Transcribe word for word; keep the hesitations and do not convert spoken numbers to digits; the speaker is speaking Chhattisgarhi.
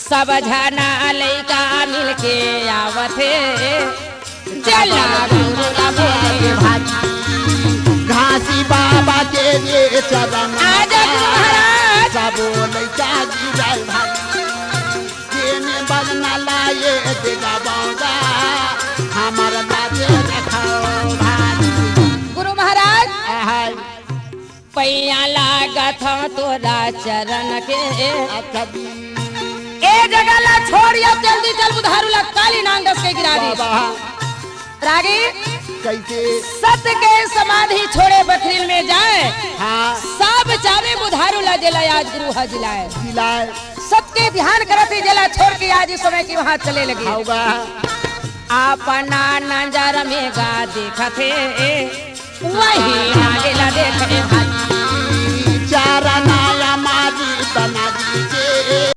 सब झना लइका मिलके आवत हे, चला गुरु ला बोले भाजी। घासी बाबा के ये चरण आजा गुरु महाराज। सबो लइका गिरल भाजी। जेने बजना लाए देगा बाबा, हमर लाजे रखो भाजी। गुरु महाराज, आहाय। पैया लागत हौ तोरा चरण के। अच्छा जी। ए जगह ला छोड़ या जल्दी चल बुधारू ला काली नांगस के गिरा दी। बाबा। रागी। कैसे? सत के समाधि छोड़े बखरिल में जाए। हाँ। सब जाने बुधारू ला जेला आज गुरु हा जिलाए। जिलाए। सत के ध्यान करत ही जेला छोड़ के आज इस समय की वहाँ चले लगी। होगा। अपना नजर में गा देखत हे, वही नागे ला देखे भाई। चरण